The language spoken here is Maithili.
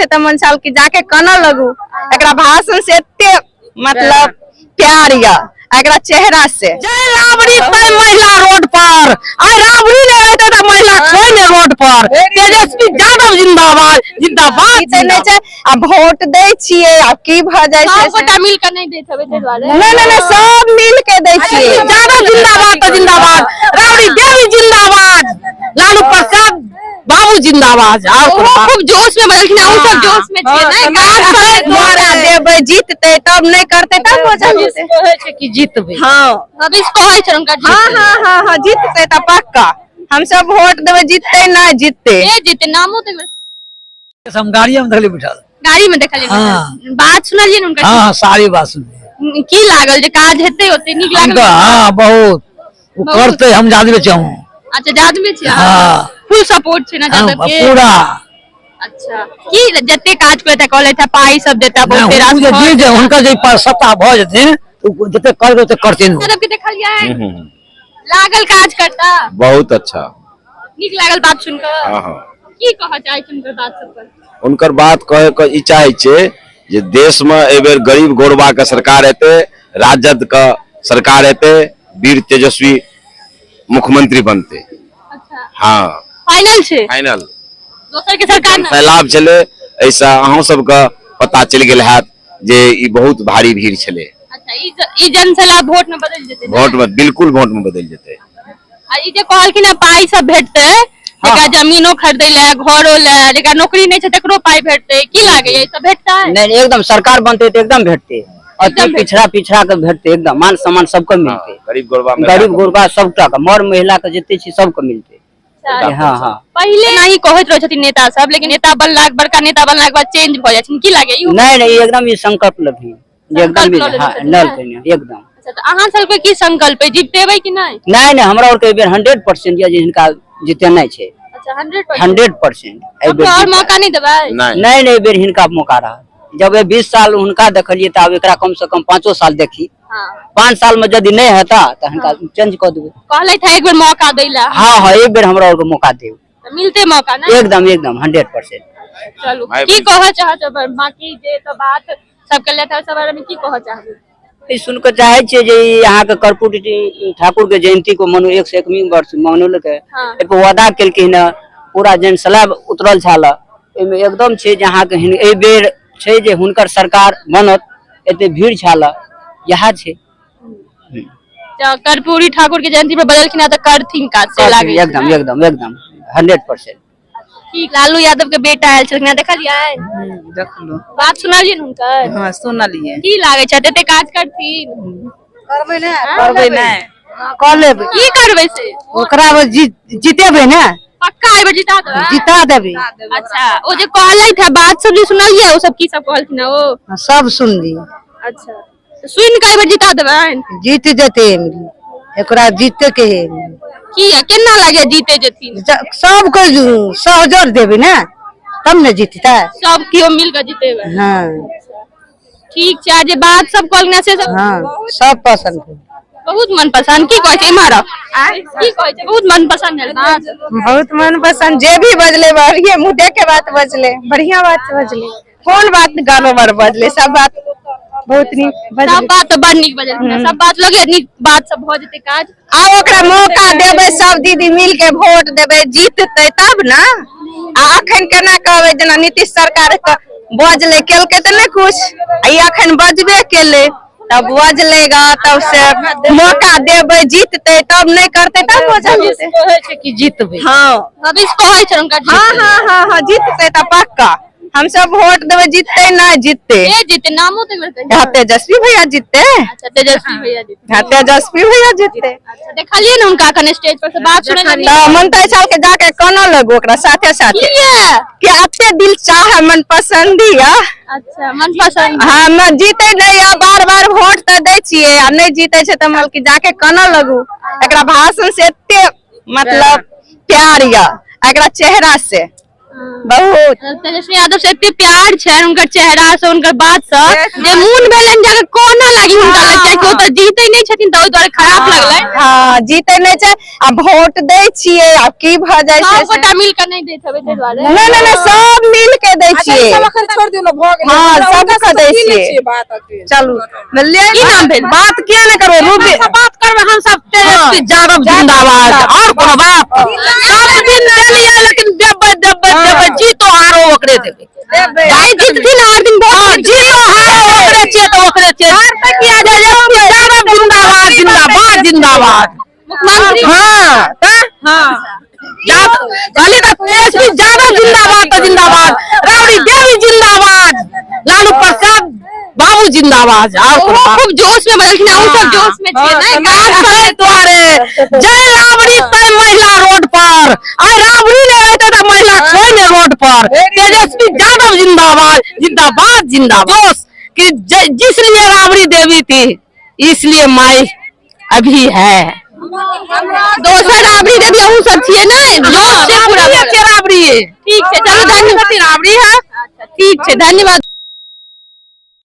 छै तऽ मन छल कि जाके कनऽ लगू। एकरा भाषण से एते मतलब प्यार यऽ, एकरा चेहरा से। जय राबड़ी तय महिला रोड पर, आइ राबड़ी नहि रहते तऽ महिला छै ने रोड पर। तेजस्वी यादव जिंदाबाद जिंदाबाद। जीते नहि छै आ वोट दै छियै, आब की भऽ जाइ छै। सब गोटा मिल के नहि दैत हेबै ताहि दुआरे? नहि नहि नहि, सब मिल के दै छियै। यादव जिंदाबाद तऽ जिंदाबाद, राबड़ी देवी जिंदाबाद, लालू प्रसाद बाबू जिंदाबाद। आर ओहो खूब जोश में बदलखिन, अहूँ सब जोश में छियै ने? काज काज द्वारा देबै, जीतते तब, नहि करते तब हो जेतै। कहै छै कि जीतबै। हँ, भविष्य कहै छै हुनका। हँ हँ हँ हँ, जीतते तऽ पक्का हमसब वोट देबै। जीतते नहि जीतते के जीते नामो तऽ हम गाड़िए में देखली बैठल। गाड़ी में देखलियै? हाँ। बात सुनलियै ने हुनकर? हाँ हाँ, सारी बात सुनलियै। की लागल जे काज हेतै ओते नीक लागल? हुनका हाँ, बहुत ओ बहुत। करते, हम जादवे चाहूँ। अच्छा, जादवे छियै? हाँ। फुल सपोर्ट छै ने हाँ, यादव के? पूरा। अच्छा, की जते काज करते कहलथि पाई सब देता बहुते नहि, रास? ओ जे जे जे हुनकर जे पर सत्ता भऽ जेथिन, ओ जते करबै ओते करथिन ओ। यादव के देखलियै, लागल काज करता? बहुत अच्छा। नीक लागल बात सुनकर? हाँ हाँ। की कहऽ चाहै छी हुनकर बात सब पर? हुनकर बात कहे के ई चाहे छै जे देश में एहि बेर गरीब गोरबा के सरकार एते, राजद के सरकार एते, वीर तेजस्वी मुख्यमंत्री बनते। अच्छा। हाँ। फाइनल छै? फाइनल। दोसर के सरकार ने? सैलाब छलै, एहिसँ अहूँ सबके पता चलि गेल हैत जे ई बहुत भारी भीड़ छलै। अच्छा, ई जन सैलाब वोट में बदलि जेतै ने? वोट में, बिल्कुल वोट में बदलि जेतै। आ ई जे कहलखिन हँ पाई सब भेटतै, जेकरा जमीनो खरीदै ले, घरो ले, जेकरा नौकरी नहि छै तकरो पाई भेटतै, की लागैया ई सब भेटतै? नहीं, एकदम सरकार बनते तऽ एकदम भेटते। अति एकदम भेटतै। पिछड़ा पिछड़ा के भेटते, एकदम मान सम्मान सबके मिलते। गरीब गोरबा महिला गरीब के। गुरबा सबटा के, मर्द महिला के जते छै सबके मिलते। अच्छा। हाँ हाँ। पहिले नहीं कहैत रहै छथिन नेता सब, लेकिन नेता बनलाक, बड़का नेता बनलाक बाद चेंज भऽ जाइ छथिन, की लागैया इहो? नहीं नहीं, एकदम ई संकल्प लेथिन जे एकदम संकल्प लऽ मिले। लेने हाँ छथिन, लऽ ने? लेथिन एकदम। अच्छा, तऽ अहाँ सबके की संकल्प अइ, जीतेबै कि नहि? नहीं नहीं, हमरा आरके एहि बेर 100% यऽ जे हिनका जितेनाइ छै। अच्छा, 100%? 100% एहि बेर ककरो और जीततै। मौका नहि देबै? नहि। नहीं नहीं, एहि बेर हिनका मौका रहत। जब ये 20 साल हुनका देखलियै तऽ आब एकरा कम से कम 5 साल देखी। 5 साल में यदि नहीं हेता तऽ हिनका चेंज कऽ देबै। कहलथि है एक बेर मौका दै ला। हाँ हाँ, एक बेर हमरा आरके मौका देब। तऽ मिलते मौका ने? एकदम एकदम, 100%। चलू, भाई की कहऽ चाहत बाकी जे सब बात सब केलथि है, सब बारे में की कहऽ चाहबै? ई सुन कऽ चाहै छियै जे ई अहाँके कर्पूरी ठाकुर के जयंती को मनो 101वीं वर्ष मनौलकै। एक वादा केलखिन हँ, पूरा जन स्लैब उतरल छल एहिमे। एकदम छै जे अहाँके एहि बेर छै जे हुनकर सरकार बनत। एते भीड़ छल, इएह छै। तऽ कर्पूरी ठाकुर के जयंती पर बजलखिन हँ तऽ करथिन काज से लागै छै एकदम ने? एकदम एकदम, 100%। ठीक, लालू यादव के बेटा आयल छलखिन हँ, देखलियै? देखलहुँ। बात सुनलियै ने हुनकर? हँ, सुनलियै। की लागै छै, एते काज करथिन? करबै ने, करबै ने, कऽ लेबै। की करबै से? ओकरा जीतेबै ने। पक्का एहि बेर जिता देबै? जिता देबै। अच्छा, ओ जे कहलथि है बात सब जे सुनलियै, ओ सब की सब कहलखिन है ओ? सब सुनलियै। अच्छा, तऽ सुनि कऽ एहि बेर जिता देबनि? जीत जेतै एमरी, एकरा जीते के है। की केना लागैया जीते जेथिन? सबके सहजोर देबै ने तब ने जीततै। सब केओ मिल कऽ जितेबै? हाँ। ठीक छै, आ जे बात सब कहलखिन है से सब? हाँ, सब पसंद है। बहुत मन पसंद। की कहै छै इम्हर आउ। की कहै छै, बहुत मन पसंद है बात? बहुत मन पसंद। जे भी बजले बढ़िए मुद्दे के बात बजले, बढ़िया बात बजले। कोन बात गड़बड़ बजले? सब बात बहुत नीक सब बजले। बात तऽ बड़ नीक बजलखिन है, सब बात लगे नीक बात सब, भऽ जेतै काज। आ ओकरा मौका देबै, सब दीदी मिल के वोट देबै, जीतते तब ने। आ अखन केना कहबै, जेना नीतीश सरकार के बजले केलकै तऽ नहि कुछ, आ ई अखन बजबे केलै तब बजले ग, तब से मौका देबै, जीतते तब, नहि करते तब बजल जेतै। कहै छै कि जीतबै। हँ। भविष्य कहै छै हुनका। हँ हँ हँ हँ, जीतते तऽ पक्का हमसब वोट देबै। जीतते नहि जीतते? के जीते नामो तऽ एक बेर कहियौ। हाँ, तेजस्वी भैया जीतते। अच्छा, तेजस्वी भैया जीते। हाँ, तेजस्वी भैया जीतते। अच्छा, देखलियै ने हुनका अखन स्टेज पर से बात सुनै तऽ मन तऽ छल के जाके कानऽ लगू ओकरा साथे साथे। किया? कि एते दिल चाह मन पसंद या। अच्छा, मन पसंद। हाँ, न जीते नहीं आ, बार बार वोट तऽ दै छियै आ नहि जीते छै तऽ मन कि जाके कानऽ लगू। एकरा भाषण से एते मतलब प्यार या, एकरा चेहरा से। बहुत। तेजस्वी यादव से एते प्यार छै हुनकर चेहरा से, हुनकर बात से, जे मोन भेलनि जाके कोना लागी हुनका लग, कियाकि ओ तऽ जीते नहि छथिन, तऽ ओहि दुआरे खराब लगलै। हँ, जीते नहि छै आ वोट दै छियै, आब की भऽ जाइ छै सब गोटा मिल कऽ नहि दैत हेबै ताहि दुआरे। नहि नहि नहि, सब मिल के दै छियै। छोड़ दियौ, भऽ गेलै। हँ, सबके दै छियै। चलू, की नाम भेल? बात किया नहि करबै रूबी, बात करबै हम सब। तेजस्वी यादव जिंदाबाद, और कोनो बात? सब दिन देलियै, लेकिन देबै देबै देबै, जीतो हारो ओकरे देबै। आइ जीतथिन आठ दिन हाँ, बहुत जीतो हारो ओकरे छियै तऽ ओकरे छियै। तेजस्वी यादव जिंदाबाद जिंदाबाद जिंदाबाद। मुख्यमंत्री। हाँ, तऽ कहली तऽ तेजस्वी यादव जिंदाबाद तऽ जिंदाबाद, राबड़ी देवी जिंदाबाद, लालू प्रसाद बाबू जिंदाबाद, और कोनो ओहो बात? खूब जोश में बदलखिन, अहूँ सब जोश में छियै ने? काज करे दुआरे जय राबड़ी तय महिला रोड पर, आइ राबड़ी नहि रहते तऽ महिला छै ने रोड पर। तेजस्वी यादव जिंदाबाद जिंदाबाद जिंदाबाद। जोश कि जिसलिए राबड़ी देवी थी, इसलिए माई अभी है। दोसर राबड़ी देवी अहूँ सब छियै ने, जोश छै पूरा। राबड़ी छै, राबड़ी। ठीक छै, चलू, धन्यवाद। राबड़ी है। ठीक छै, धन्यवाद।